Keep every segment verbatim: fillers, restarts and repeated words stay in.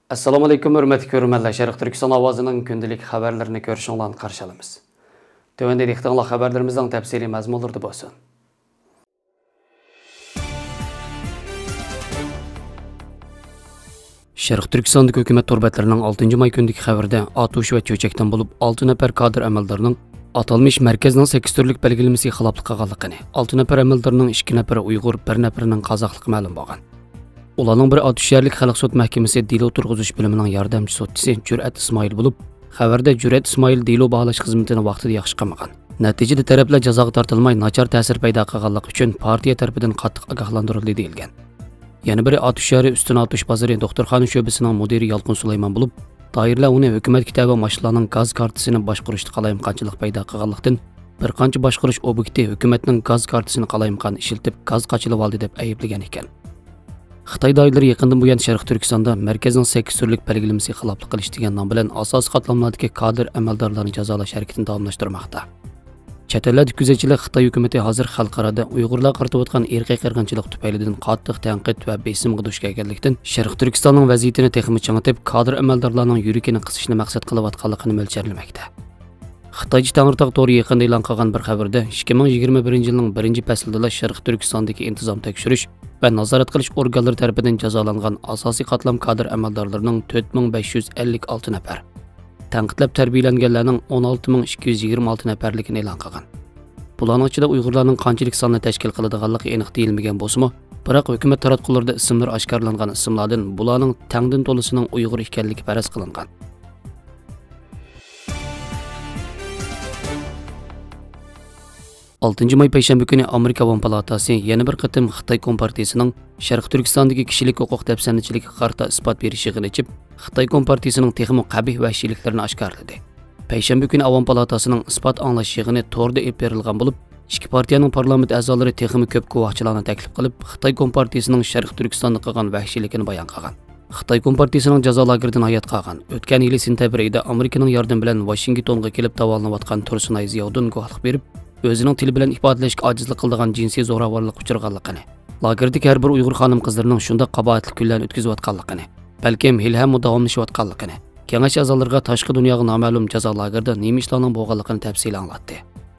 ئەسسالامۇ ئەلەيكۇم، ھۆرمەتلىك كۆرۈرمەنلەر. شەرقىي تۈركىستان ئاۋازىنىڭ كۈندىلىك خەۋەرلىرىنى كۆرۈشۈڭلارنى قارشى ئالىمىز. تۆۋەندە دىققىتىڭلار خەۋەرلىرىمىزنىڭ تەپسىلىي مەزمۇنلىرىدا بولسۇن. شەرقىي تۈركىستاندىكى ھۆكۈمەت تور بەتلىرىنىڭ ئالتىنچى ماي كۈنىدىكى خەۋىرىدە ئاتۇش ۋە چۆچەكتىن بولۇپ ئالتە نەپەر كادىر ئەمەلدارنىڭ ئاتالمىش مەركەزنىڭ سەككىز تۈرلۈك بەلگىلىمىسىگە خىلاپلىق قىلغانلىقىنى، ئالتە نەپەر ئەمەلدارنىڭ ئىككى نەپىرى ئۇيغۇر، بىر نەپىرىنىڭ قازاقلىقى مەلۇم بولغان. ئۇلارنىڭ بىرى ئاتۇش شەھەرلىك خەلق سوت مەھكىمىسى دېلو تۇرغۇزۇش بۆلۈمىنىڭ ياردەمچى سوتچىسى جۈرئەت ئىسمائىل بولۇپ، خەۋەردە جۈرئەت ئىسمائىل دېلو باھالاش خىزمىتىنى ۋاقتىدا ياخشى قىلمىغان، نەتىجىدە تەرەپلەر جازاغا تارتىلماي ناچار تەسىر پەيدا قىلغانلىقى ئۈچۈن پارتىيە تەرىپىدىن قاتتىق ئاگاھلاندۇرۇلدى دېيىلگەن. يەنە بىرى ئاتۇش شەھىرى ئۈستۈن ئاتۇش بازىرى دوختۇرخانا شۆبىسىنىڭ مۇدىرى يالقۇن سۇلايمان بولۇپ، دائىرىلەر ئۇنى ھۆكۈمەتكە تەۋە ماشىنىلارنىڭ گاز كارتىسىنى باشقۇرۇشتا قالايمىقانچىلىق پەيدا قىلغانلىقتىن، بىر قانچە باشقۇرۇش ئوبيېكتى ھۆكۈمەتنىڭ گاز كارتىسىنى قالايمىقان ئىشلىتىپ، گاز قاچىلىۋالدى دەپ ئەيىبلىگەن ئىكەن. خىتاي دائىرىلىرى يېقىندىن بۇيان شەرقىي تۈركىستاندا مەركەزنىڭ سەككىز تۈرلۈك بەلگىلىمىسىگە خىلاپلىق قىلىش دېگەن نام بىلەن ئاساسىي قاتلاملاردىكى كادىر ئەمەلدارلارنى جازالاش ھەرىكىتىنى داۋاملاشتۇرماقتا. چەت ئەللەردىكى كۆزەتچىلەر خىتاي ھۆكۈمىتى ھازىر خەلقئارادا ئۇيغۇرلارغا قارىتىۋاتقان ئىرقىي قىرغىنچىلىق تۈپەيلىدىن قاتتىق تەنقىد ۋە بېسىمغا دۇچ كەلگەنلىكتىن، شەرقىي تۈركىستاننىڭ ۋەزىيىتىنى تېخىمۇ چىڭىتىپ، كادىر ئەمەلدارلارنىڭ يۈرىكىنى قىسىشنى مەقسەت قىلىۋاتقانلىقىنى مۆلچەرلىمەكتە. خىتايچە تەڭرىتاغ تورى يېقىندا ئېلان قىلغان بىر خەۋىرىدە، ئىككى مىڭ يىگىرمە بىرىنچى يىلنىڭ بىرىنچى پەسلىدىلا شەرقىي تۈركىستاندىكى ئىنتىزام تەكشۈرۈش ۋە نازارەت قىلىش ئورگانلىرى تەرىپىدىن جازالانغان ئاساسىي قاتلام كادىر ئەمەلدارلىرىنىڭ تۆت مىڭ بەش يۈز ئەللىك ئالتە نەپەر، تەنقىدلەپ تەربىيەلەنگەنلەرنىڭ ئون ئالتە مىڭ ئىككى يۈز يىگىرمە ئالتە نەپەرلىكىنى ئېلان قىلغان. بۇلارنىڭ ئىچىدە ئۇيغۇرلارنىڭ قانچىلىك ساننى تەشكىل قىلىدىغانلىقى ئېنىق دېيىلمىگەن بولسىمۇ، بىراق ھۆكۈمەت تاراتقۇلىرىدا ئىسىملىرى ئاشكارىلانغان ئىسىملاردىن بۇلارنىڭ تەڭدىن تولىسىنىڭ ئۇيغۇر ئىكەنلىكى پەرەز قىلىنغان. ئالتىنچى ماي پەيشەنبە كۈنى ئامېرىكا ئاۋام پالاتاسى يەنە بىر قېتىم خىتاي كومپارتىيىسىنىڭ شەرقىي تۈركىستاندىكى كىشىلىك ھوقۇق دەپسەندىچىلىكىگە قارىتا ئىسپات بېرىش يىغىنى ئېچىپ، خىتاي كومپارتىيىسىنىڭ تېخىمۇ قەبىھ ۋەھشىيلىكلىرىنى ئاشكارىلىدى. پەيشەنبە كۈنى ئاۋام پالاتاسىنىڭ ئىسپات ئاڭلاش يىغىنى توردا ئېلىپ بېرىلغان بولۇپ، ئىككى پارتىيەنىڭ پارلامېنت ئەزالىرى تېخىمۇ كۆپ گۇۋاھچىلارنى تەكلىپ قىلىپ، خىتاي كومپارتىيىسىنىڭ شەرقىي تۈركىستاندا قىلغان ۋەھشىيلىكىنى بايان قىلغان. خىتاي كومپارتىيىسىنىڭ جازا لاگېرىدىن ھايات قالغان، ئۆتكەن يىلى سېنتەبىر ئېيىدا ئامېرىكىنىڭ ياردىمى بىلەن ۋاشىنگتونغا كېلىپ داۋالىنىۋاتقان تۇرسۇنئاي زىياۋۇدۇن گۇۋاھلىق بېرىپ، ئۆزىنىڭ تىلى بىلەن ئىپادىلەشكە ئاجىزلىق قىلىدىغان جىنسىي زوراۋانلىققا ئۇچرىغانلىقىنى، لاگېردىكى ھەر بىر ئۇيغۇر خانىم-قىزلىرىنىڭ شۇنداق قاباھەتلىك كۈنلەرنى ئۆتكۈزۈۋاتقانلىقىنى، بەلكىم ھېلىھەممۇ داۋاملىشىۋاتقانلىقىنى، كېڭەش ئەزالىرىغا تاشقى دۇنياغا نامەلۇم جازا لاگېرىدا نېمە ئىشلارنىڭ بولغانلىقىنى تەپسىلىي ئاڭلاتتى.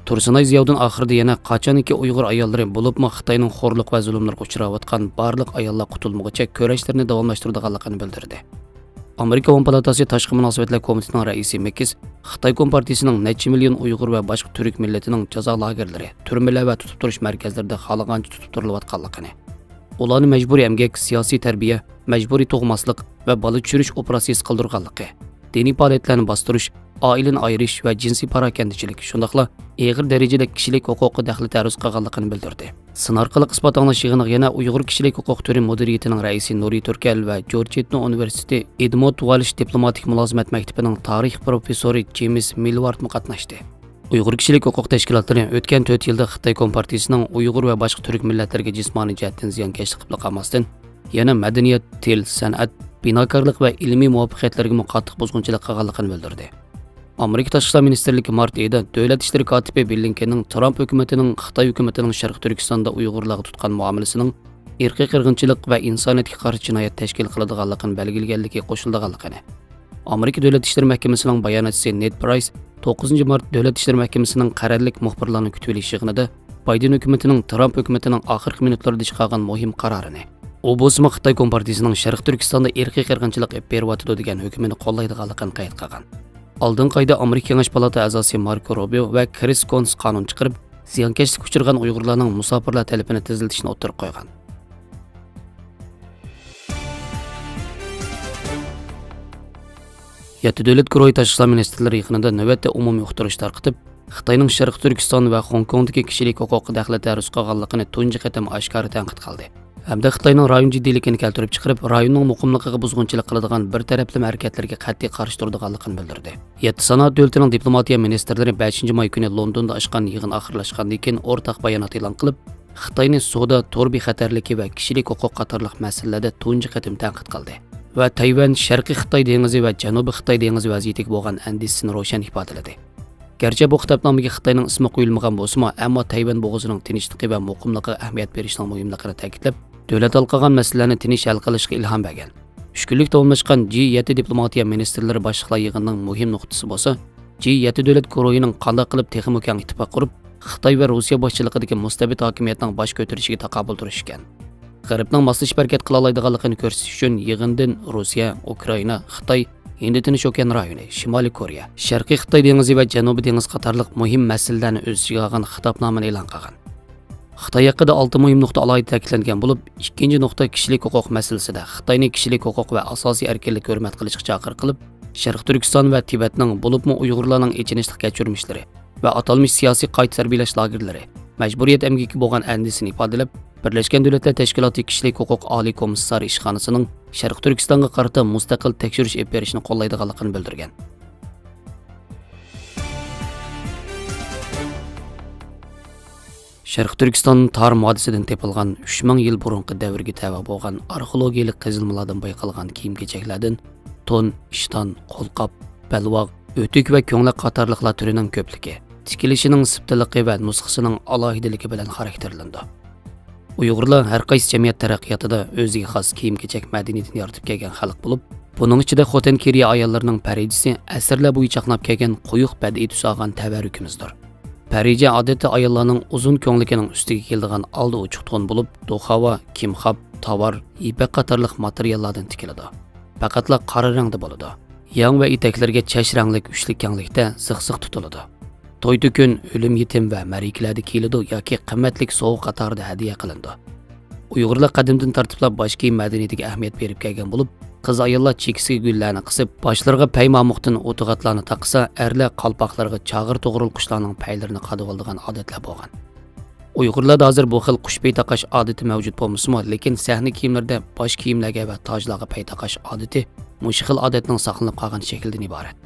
تۇرسۇنئاي زىياۋۇدۇن ئاخىرىدا يەنە قاچانكى ئۇيغۇر ئاياللىرى، بولۇپمۇ خىتاينىڭ خورلۇق ۋە زۇلۇملىرىغا ئۇچراۋاتقان بارلىق ئاياللار قۇتۇلمىغۇچە كۈرەشلىرىنى داۋاملاشتۇرىدىغانلىقىنى بىلدۈردى. ئامېرىكا ئاۋام پالاتاسى تاشقى مۇناسىۋەتلەر كومىتېتىنىڭ رەئىسى مېكىس خىتاي كومپارتىيىسىنىڭ نەچچە مىليون ئۇيغۇر ۋە باشقا تۈرك مىللىتىنىڭ جازا لاگېرلىرى، تۈرمىلەر ۋە تۇتۇپ تۇرۇش مەركەزلىرىدە خالىغانچە تۇتۇپ تۇرۇلۇۋاتقانلىقىنى، ئۇلارنى مەجبۇرىي ئەمگەك، سىياسىي تەربىيە، مەجبۇرىي تۇغماسلىق ۋە بالا چۈشۈرۈش ئوپېراتسىيىسى قىلدۇرغانلىقى، دىنىي پائالىيەتلەرنى باستۇرۇش، ئائىلىنى ئايرىش ۋە جىنسىي پاراكەندىچىلىك، شۇنداقلا ئېغىر دەرىجىدە كىشىلىك ھوقۇققا دەخلى-تەرۇز قىلغانلىقىنى بىلدۈردى. سىن ئارقىلىق ئىسپات ئاڭلاش يىغىنىغا يەنە ئۇيغۇر كىشىلىك ھوقۇق تۈرى مۇدىرىيىتىنىڭ رەئىسى نۇرى تۈركەل ۋە جورجتاۋن ئۇنىۋېرسىتېتى ئېدموند ۋالش دىپلوماتىك مۇلازىمەت مەكتىپىنىڭ تارىخ پروفېسسورى جېيمىس مىلۋارتمۇ قاتناشتى. ئۇيغۇر كىشىلىك ھوقۇق تەشكىلاتلىرى ئۆتكەن تۆت يىلدا خىتاي كومپارتىيىسىنىڭ ئۇيغۇر ۋە باشقا تۈرك مىللەتلىرىگە جىسمانىي جەھەتتىن زىيانكەشلىك قىلىپلا قالماستىن، يەنە مەدەنىيەت، تىل، سەنئەت، بىناكارلىق ۋە ئىلمىي مۇۋەپپەقىيەتلىرىگىمۇ قاتتىق بۇزغۇنچىلىق قىلغانلىقىنى بىلدۈردى. ئامېرىكا تاشقى ئىشلار مىنىستىرلىكى مارت ئېيىدا دۆلەت ئىشلىرى كاتىپى بىللىنكېننىڭ ترامپ ھۆكۈمىتىنىڭ خىتاي ھۆكۈمىتىنىڭ شەرقىي تۈركىستاندا ئۇيغۇرلارغا تۇتقان مۇئامىلىسىنىڭ ئىرقىي قىرغىنچىلىق ۋە ئىنسانىيەتكە قارشى جىنايەت تەشكىل قىلىدىغانلىقىنى بەلگىلىگەنلىكى قوشۇلىدىغانلىقىنى، ئامېرىكا دۆلەت ئىشلىرى مەھكىمىسىنىڭ باياناتچىسى نېد پرايس توققۇزىنچى مارت دۆلەت ئىشلىرى مەھكىمىسىنىڭ قەرەللىك مۇخبىرلارنى كۈتۈۋېلىش يىغىنىدا بايدېن ھۆكۈمىتىنىڭ ترامپ ھۆكۈمىتىنىڭ ئاخىرقى مىنۇتلىرىدا چىقارغان مۇھىم قارارىنى، ئۇ بولسىمۇ خىتاي كومپارتىيىسىنىڭ شەرقىي تۈركىستاندا ئىرقىي قىرغىنچىلىق ئېلىپ بېرىۋاتىدۇ دېگەن ھۆكمىنى قوللايدىغانلىقىنى قەيت قىلغان. ئالدىنقى ئايدا ئامېرىكا كېڭەش پالاتا ئەزاسى ماركو روبىيو ۋە كرىس كونس قانۇن چىقىرىپ، زىيانكەشلىككە ئۇچرىغان ئۇيغۇرلارنىڭ مۇساپىرلار تەلىپىنى تېزلىتىشنى ئوتتۇرىغا قويغان. يەتتە دۆلەت گۇرۇھى تاشقى ئىشلار مىنىستىرلىرى يىغىنىدا نۆۋەتتە ئومۇمىي ئۇقتۇرۇش تارقىتىپ، خىتاينىڭ شەرقىي تۈركىستان ۋە خوڭكوڭدىكى كىشىلىك ھوقۇققا دەخلى-تەرۇز قىلغانلىقىنى تۇنجى قېتىم ئاشكارا تەنقىد قىلدى ھەمدە خىتاينىڭ رايون جىددىيلىكىنى كەلتۈرۈپ چىقىرىپ، رايوننىڭ مۇقىملىقىغا بۇزغۇنچىلىق قىلىدىغان بىر تەرەپلىمە ھەرىكەتلىرىگە قەتئىي قارشى تۇرىدىغانلىقىنى بىلدۈردى. يەتتە سانائەت دۆلىتىنىڭ دىپلوماتىيە مىنىستىرلىرى بەشىنچى ماي كۈنى لوندوندا ئاچقان يىغىن ئاخىرلاشقاندىن كېيىن ئورتاق بايانات ئېلان قىلىپ، خىتاينى سودا، تور بىخەتەرلىكى ۋە كىشىلىك ھوقۇق قاتارلىق مەسىلىلەردە تۇنجى قېتىم تەنقىد قىلدى ۋە تەيۋەن شەرقىي خىتاي دېڭىزى ۋە جەنۇبىي خىتاي دېڭىزى ۋەزىيىتىگە بولغان ئەندىشىسىنى روشەن ئىپادىلىدى. گەرچە بۇ خىتابنامىگە خىتاينىڭ ئىسمى قويۇلمىغان بولسىمۇ، ئەمما تەيۋەن بوغۇزىنىڭ تىنچلىقى ۋە مۇقىملىقىغا ئەھمىيەت بېرىشنىڭ مۇھىملىقىنى تەكىتلەپ، دۆلەت ھال قىلغان مەسىلىلەرنى تىنچ ھەل قىلىشقا ئىلھام بەرگەن. ئۈچ كۈنلۈك داۋاملاشقان جى يەتتە دىپلوماتىيە مىنىستىرلىرى باشلىقلار يىغىنىنىڭ مۇھىم نۇقتىسى بولسا، جى يەتتە دۆلەت گۇرۇھىنىڭ قانداق قىلىپ تېخىمۇ كەڭ ئىتتىپاق قۇرۇپ، خىتاي ۋە روسىيە باشچىلىقىدىكى مۇستەبىت ھاكىمىيەتنىڭ باش كۆتۈرۈشىگە تاقابىل تۇرۇش ئىكەن. غەربنىڭ ماسلىشىپ ھەرىكەت قىلالايدىغانلىقىنى كۆرسىتىش ئۈچۈن يىغىندىن روسىيە، ئۇكرائىنا، خىتاي، ھىندى تىنچ ئوكيان رايونى، شىمالىي كورېيە، شەرقىي خىتاي دېڭىزى ۋە جەنۇبىي دېڭىز قاتارلىق مۇھىم مەسىلىلەرنى ئۆز ئىچىگە ئالغان خىتابنامىنى ئېلان قىلغان. خىتاي ھەققىدە ئالتە مۇھىم نۇقتا ئالاھىدە تەكىتلەنگەن بولۇپ، ئىككىنچى نۇقتا كىشىلىك ھوقۇق مەسىلىسىدە خىتاينى كىشىلىك ھوقۇق ۋە ئاساسىي ئەركىنلىككە ھۆرمەت قىلىشقا چاقىرىق قىلىپ، شەرقىي تۈركىستان ۋە تىبەتنىڭ، بولۇپمۇ ئۇيغۇرلارنىڭ ئېچىنىشلىق كەچۈرمىشلىرى ۋە ئاتالمىش سىياسىي قايتا تەربىيەلەش لاگېرلىرى، مەجبۇرىيەت ئەمگىكى بولغان ئەندىشىسىنى ئىپادىلەپ، بىرلەشكەن دۆلەتلەر تەشكىلاتى كىشىلىك ھوقۇق ئالىي كومىسسارى ئىشخانىسىنىڭ شەرقىي تۈركىستانغا قارىتا مۇستەقىل تەكشۈرۈش ئېلىپ بېرىشنى قوللايدىغانلىقىنى بىلدۈرگەن. شەرقىي تۈركىستان تارىم ۋادىسىدىن تېپىلغان ئۈچ مىڭ يىل بۇرۇنقى دەۋرگە تەۋە بولغان ئارخېئولوگىيەلىك قېزىلمىلاردىن بايقالغان كىيىم-كېچەكلەردىن تون، ئىشتان، قولقاپ، بەلباغ، ئۆتۈك ۋە كۆڭلەك قاتارلىقلار تۈرىنىڭ كۆپلۈكى، تىكىلىشىنىڭ سىپتىلىقى ۋە نۇسخىسىنىڭ ئالاھىدىلىكى بىلەن خاراكتېرلىنىدۇ. ئۇيغۇرلار ھەر قايسى جەمئىيەت تەرەققىياتىدا ئۆزىگە خاس كىيىم-كېچەك مەدەنىيىتىنى يارىتىپ كەلگەن خەلق بولۇپ، بۇنىڭ ئىچىدە خوتەن كېرىيە ئاياللىرىنىڭ پەرىجىسى ئەسىرلەر بويى چاقناپ كەلگەن قويۇق بەدىئىي تۈس ئالغان تەۋەررۈكىمىزدۇر. پەرىجە ئادەتتە ئاياللارنىڭ ئۇزۇن كۆڭلىكىنىڭ ئۈستىگە كىيىدىغان ئالدى ئوچۇق تون بولۇپ، دوخاۋا، كىمخاپ، تاۋار، يىپەك قاتارلىق ماتېرىياللاردىن تىكىلىدۇ. پەقەتلا قارا رەڭدە بولىدۇ. يەڭ ۋە ئېتەكلىرىگە چەش رەڭلىك ئۈچلۈك كەڭلىكتە زىق-زىق تۇتۇلىدۇ. توي-تۆكۈن، ئۆلۈم-يېتىم ۋە مەرىكىلەردە كىيىلىدۇ ياكى قىممەتلىك سوۋغا قاتارىدا ھەدىيە قىلىنىدۇ. ئۇيغۇرلار قەدىمدىن تارتىپلا باش كىيىم مەدەنىيىتىگە ئەھمىيەت بېرىپ كەلگەن بولۇپ، قىز-ئاياللار چېكىسىگە گۈللەرنى قىسىپ، باشلىرىغا پەيمامۇقتىن ئوتۇغاتلارنى تاقىسا، ئەرلەر قالپاقلىرىغا چاغىر توغرۇلغۇچلارنىڭ پەيلىرىنى قادىۋالىدىغان ئادەتلەر بولغان. ئۇيغۇرلاردا ھازىر بۇ خىل قۇش پېيى تاقاش ئادىتى مەۋجۇت بولمىسىمۇ، لېكىن سەھنە كىيىملىرىدە باش كىيىملەرگە ۋە تاجلارغا پەي تاقاش ئادىتى مۇشۇ خىل ئادەتنىڭ ساقلىنىپ قالغان شەكلىدىن ئىبارەت.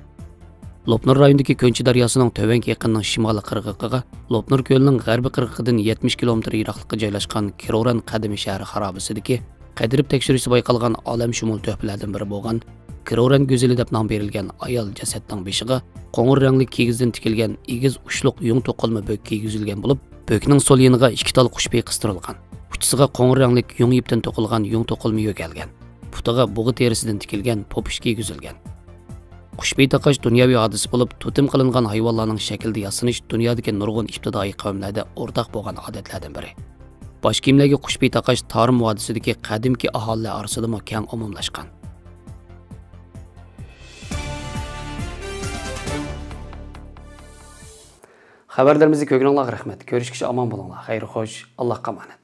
لوپنۇر رايونىدىكى كۆنچى دەرياسىنىڭ تۆۋەنكى ئېقىنىنىڭ شىمالىي قىرغىقىغا، لوپنۇر كۆلىنىڭ غەربىي قىرغىقىدىن يەتمىش كىلومېتىر يىراقلىققا جايلاشقان كىروران قەدىمىي شەھىرى خارابىسىدىكى قېدىرىپ تەكشۈرۈشتە بايقالغان ئالەمشۇمۇل تۆھپىلەردىن بىرى بولغان كىروران گۈزىلى دەپ نام بېرىلگەن ئايال جەسەتنىڭ بېشىغا قوڭۇر رەڭلىك كىگىزدىن تىكىلگەن ئېگىز ئۇچلۇق يۇڭ توقۇلما بۆك كىيگۈزۈلگەن بولۇپ، بۆكنىڭ سول يېنىغا ئىككى تال قۇش پېيى قىستۇرۇلغان. ئۇچىسىغا قوڭۇر رەڭلىك يۇڭ يىپتىن توقۇلغان يۇڭ توقۇلما يۆگەلگەن. پۇتىغا بۇغا تېرىسىدىن تىكىلگەن پوپۇچ كىيگۈزۈلگەن. قۇش پېيى تاقاش دۇنياۋى ھادىسە بولۇپ، توتېم قىلىنغان ھايۋانلارنىڭ شەكلىدە ياسىنىش دۇنيادىكى نۇرغۇن ئىپتىدائىي قەۋملەردە ئورتاق بولغان ئادەتلەردىن بىرى. باش كىيىملەرگە قۇش پېيى تاقاش تارىم ۋادىسىدىكى قەدىمكى ئاھالىلەر ئارىسىدىمۇ كەڭ ئومۇملاشقان. خەۋەرلىرىمىزنى كۆرگىنىڭلارغا رەھمەت. كۆرۈشكىچە ئامان بولۇڭلار. خەير خوش، ئاللاھقا ئامانەت.